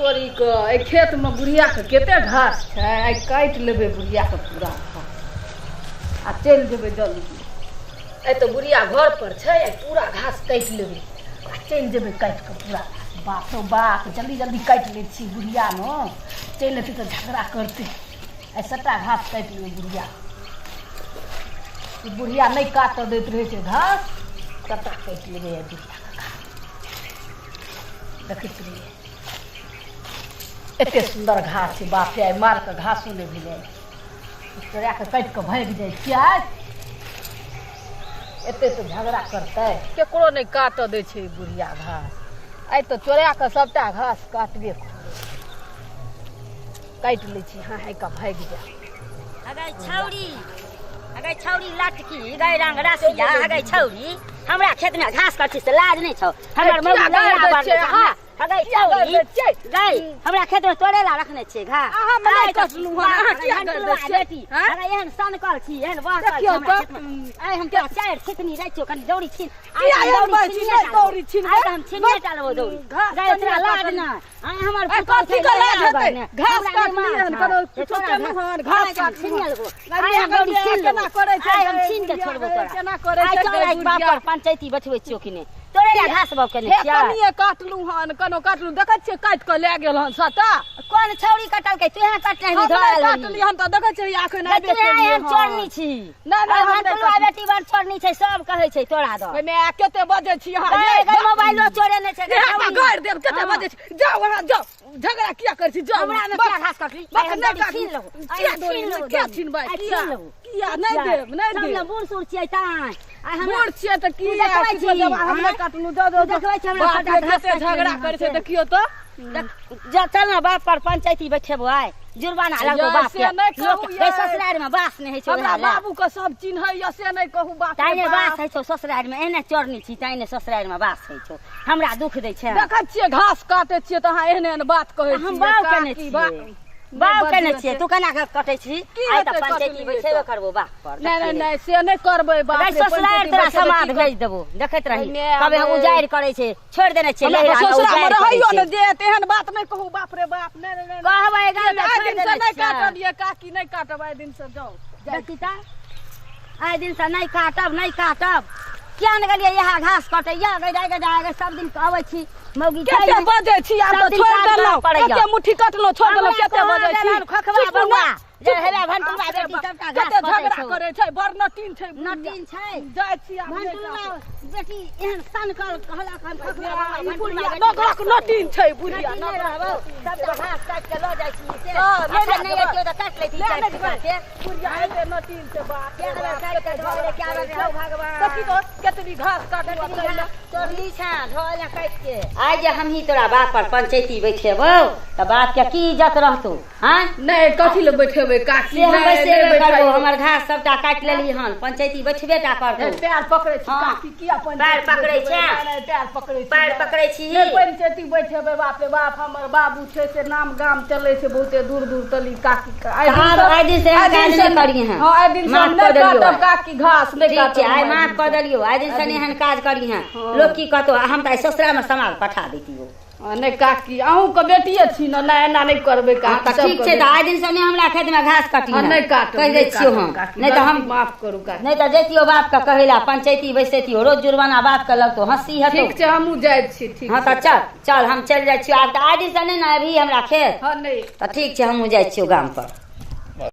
तोरी के एहि खेत में बुढ़िया के कते घास छै, आइ काटि लेबै बुढ़िया के पूरा घास आ चलि जेबै जल्दी। आइ तऽ बुढ़िया घर पर छै, आइ पूरा घास काटि लेबै आ चलि जेबै काटि कऽ पूरा घास। बाप रौ बाप, जल्दी जल्दी काटि लै छी, बुढ़िया ने चलि एतै तऽ झगड़ा करतै। आइ सबटा घास काटि लेबै बुढ़िया। ई बुढ़िया नहि काटऽ दैत रहै छै घास, सबटा काटि लेबै आइ बुढ़िया के घास। देखैत रहियै एते सुन्दर घास छै, बाप रे, आइ मालके घासो नहि भेलै, तोरा के काटि कऽ भागि जाइ छियै। एते तऽ झगड़ा करतै, केकरो नहि काटऽ दै छै ई बुढ़िया घास। आइ तऽ चोरा कऽ सबटा घास काटबे करबै, काटि लै छी, हाँ हाँ कऽ भागि जाय। अगै छौड़ी, अगै छौड़ी लटकी गै रंग रसिया, अगै छौड़ी हमरा खेत में घास कटै से लाज नहि छौ? हमर किया मौगी गारि लैला दै बड़ छियै अहाँ? अगै किया गारि छौड़ी दै छियै? गै हमरा खेत में तोरे ला रखने छियै घास। अहाँ मे नहि आइ तऽ कटलहुँ हन, अहाँ किया गारि दै छियै? बेटी आँय? अरे एहन सनकल छी, एहन बहकल छी देखियौ हमरा तऽ। खेत में। आइ हम तोरा चारि छितनी दै छियौ, कनि दौड़ी छीन। आइ किया हम एहन दौड़ी बजै छी? छिनिए नहि टा लेबौ। दौड़ी छिनबै। आइ तऽ हम छिनिए टा लेबौ दौड़ी। घास गै तऽ तोरा नहि लाज कटल। नहि? आइ हमर आइ पुतहु कथी छै के लाज लैला हेतै? बने। घास हमरा नहि काटलियै हन, मार कोनो छौ। किछो तोरा केलहुँ घास हन, घास आइ हम काटलहुँ छिनिए हन। लेबौ। गै आइ हम गै दौड़ी छीन केना लेबौ। करै छै आइ हम गै छीन के बुढ़िया छोड़बौ गै, तोरा। केना करै आइ छै चल गै आइ बाप बुढ़िया? पर पंचायती बैठबै छियौ कि नहि? तोरे ला घास बाग केने हे छियै? कनिये काटलहुँ हन, कोनो काटलहुँ, देखै छियै काटि कऽ लए गेल हन सबटा। कोन छौड़ी कटलकै? तूहे कटने हम हेबही, नहि धरल हेबही। काटलियै हन तऽ देखै छियै एखन गै, आबे तूहे केलियै एहन हन। चोरनी छी। नहि, नहि, आइ हम नहि भंटुलुआ काटलियै। बेटी बड़ चोरनी छै, सब कहै छै तोरा दऽ। ओहिमे आ कते बजै छी अहाँ गै, यै? गै, मोबाइलो चोरेने छै गै, इएह छौड़ी। गारि देब, कते हँ। बजै छी? जाउ अहाँ जाउ, झगड़ा किया करै छी? जाउ। हमरा मे बक, किया घास कटली? बक, आइ हम नहि दौड़ी काटू। छीन लेबौ। आइ किया हम दौड़ी छीन लेबौ किया दौड़ी। छिनबै? आइ किया छीन लेबौ। किया नहि देब, नहि सब देब। ने बूढ़ सूढ़ छियै ताँय। आइ हमरा बूढ़ छियै तऽ तू किया देखबै किछो छी, देब? हम नहि आँय? काटलहुँ, जाउ जाउ तू देखबै छी हमरा बाप सबटा रे, घास कते काटि झगड़ा लेने करै छै हन से। देखियौ तऽ। देख, जा चल ने बाप पर पंचायती बैठेबो, आइ जुर्माना लगतौ यै, बाप से के। नहि लोक कहू गै यै। ससुरारि में बास नहि होइ छौ हमरा ओएह लए। बाबू के सब चिन्हैया से नहि कहू। बाप रे ताइने बास बाप। होइ छौ ससुरारि में, एहने चोरनी छी ताइने ससुरारि में बास होइ छौ। हमरा दुख दै छै। देखै छियै घास काटै छियै तऽ अहाँ एहन एहन बात कहै हम छियै। बाउ केने काकी, छियै, नहि बाउ केने बजियौ छियै। से। तू केना कऽ कटै छी? की आइ तऽ हेतै पंचायती कटलियै बैठेबे तऽ? करबो बाप पर। नहि नहि देखियै। नहि, से नहि करबै। बाप गै रे, ससुरारि पंचायती तोरा बैठेबै समाद की भेज देबो, देखैत रही। गै कबे माय उजाड़ि करै छै, छोड़ि देने छियै हमरा तऽ लहिरा मे ससुरामे उजाड़ि करै रहैयो छै। ने देत। एहन बात नहि कहू, बाप रे बाप। नहि नहि नहि कहबै गाम मे आइ छोड़ि दिन से देने नहि छियै। काटब यै काकी, नहि काटब आइ दिन से। जाउ जाइ। देखी तऽ, आइ दिन से नहि काटब, नहि काटब। किया ने गेलियै इएह घास कटैया? गै दाइ, गै दाइ, गै सब दिन अबै छी मौगी छै कते नहि। बजै छी आब सब तऽ दिन छोड़ि काज करऽ देलहुँ। पड़ैया। कते मुट्ठी कटलहुँ, छोड़ि देलहुँ। हमरा कते कहाँ बजै छी? देलहन खोखबा चुप बौआ, ने, जे चुप। हेबे भंटुलुआ बाप रे बेटी बाप, सबटा घास कते कटै झगड़ा छौ। करै छै, बड़ नटीन छै बुढ़िया। नटीन छै। जाइ छी आब नहि भंटुलुआ काटब। बेटी एहन सनकल कहलक हम खोखबा बौआ ई भंटुलुआ बुढ़िया बेटी घास नगरक कटै नटीन छै बुढ़िया, नटीन नहि नगरक रहबौ, नटीन छै। सबटा घास काटि कऽ लऽ जाइ छी से। हँ, नहि अखन लए नहि जेबै। अइतियौ तऽ काटि लैती लए चारि नहि टुकड़ा जेबै। से। बुढ़िया एते नटीन छै, बाप रे कए बेर बाप, काटि कते कऽ धऽ झगड़ा गेलै, कए करै बेर छै। हौ भगवान। देखी तऽ केतबी घास काटलहुँ कतबी चलि घास तोड़ली छें, धऽ एलैं काटि के। आइ जे हमही तोरा बाप पर पंचैती बैठेबौ तऽ बाप के की इज्जत रहतौ? आँय? नहि, कथी लए बैठेबै काकी? से हम नहि नहि बैसेबे करबौ। बैठैयौ। हमर घास सबटा काटि लेली हन, पंचैती बैठबे टा हे करतौ। पैर पकड़ै छी हँ, काकी, किया पैर पंचायती पकड़ै बैठेबै? छें? नहि नहि, पैर पकड़ै छी। पैर नहि पकड़ै छी? नहि पंचायती बैठेबै। बाप रे बाप, हमर बाबू छै से नाम गाम चलै छै बहुते दूर दूर तली काकी के। आइ तऽ दिन आब से आइ दिन से आइ एहन दिन काज से नहि करिहें। हँ, आइ दिन से माफ हम कऽ नहि देलियौ काटब आइ। काकी, घास नहि ठीक छै, काटब आइ हम आइ माफ दिन कऽ से। देलियौ। आइ दिन आइ से नहि दिन एहन से काज करिहें। हँ। लोक की कहतौ? आ हम तऽ आइ ससुरामे समाद पठा दैतियौ। नहि काकी, अहूँके बेटिए छी ने। नहि, एना नहि करबै हँ काकी, तऽ ठीक सबके छै, तऽ बेटी। आइ दिन से नहि हमरा खेतमे घास हँ, कटिहें, नहि काटब, कहि दै नहि छियौ काटब हम। काकी, नहि तऽ गलती हम माफ करू काकी। नहि तऽ जैतियौ बापके कहै लए, पंचैती बैसैतियौ, रोज जुर्माना बापके लगतौ, हँसी हेतौ। ठीक छै, हमहूँ जाइ छी। ठीक हँ छै तऽ चल चल, हम चलि जाइ छियौ आब। तऽ आइ दिन से नहि ने अबही हमरा खेत। हँ, नहि। तऽ ठीक छै, हमहूँ जाइ छियौ गाम पर।